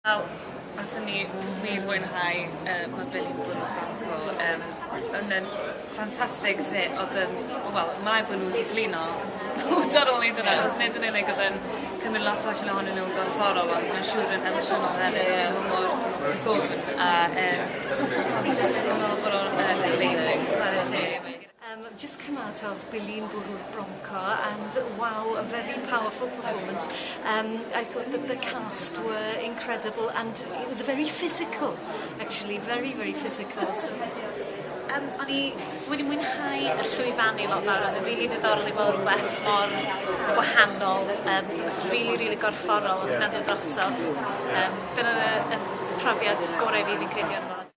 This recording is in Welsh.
Wel, nathon ni wir fwynhau Mae Billy'n Bwrw Bronco. Yn ffantastig sut oedd yn, wel, mae bod nhw wedi blino ar ôl neud hwnna, achos nid yn unig oedd yn cymryd lot allan ohonyn nhw'n gorfforol, ond mae'n siŵr yn emosiynol hefyd, achos nhw mor ddwfn a o'n i jyst yn meddwl bod o'n amazing, chwarae teg. Just come out of Billy'n Bwrw'r Bronco and wow, a very powerful performance. I thought that the cast were incredible and it was very physical, actually, very, very physical. So, O'n i wedi mwynhau y llwyfannu lot fawr, oedd yn rili ddiddorol i weld rhywbeth mor wahanol, rhywbeth rili, rili gorfforol, oedd hynna'n dod drosodd. Dyna oedd y profiad gorau fi, fi'n credu, ar fod.